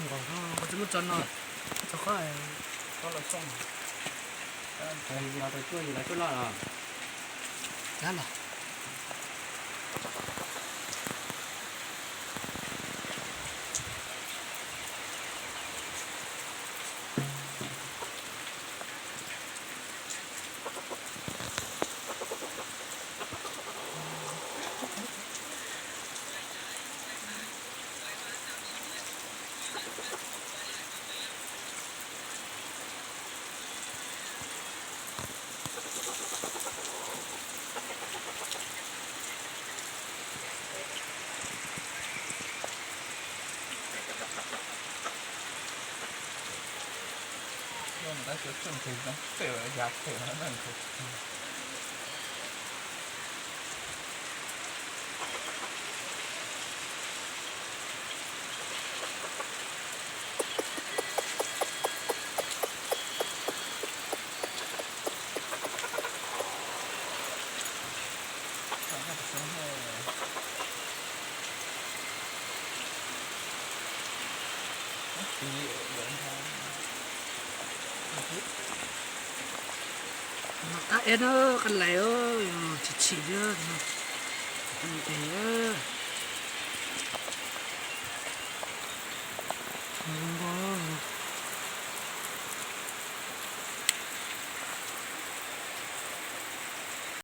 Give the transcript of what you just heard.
Nkaus no, nkaus tsis muab tso no, tso qhov, yog tau cuaj yus lawv cuaj loj los, cab los. Qab eb na, qab lais, tsis chim thiab, ntev.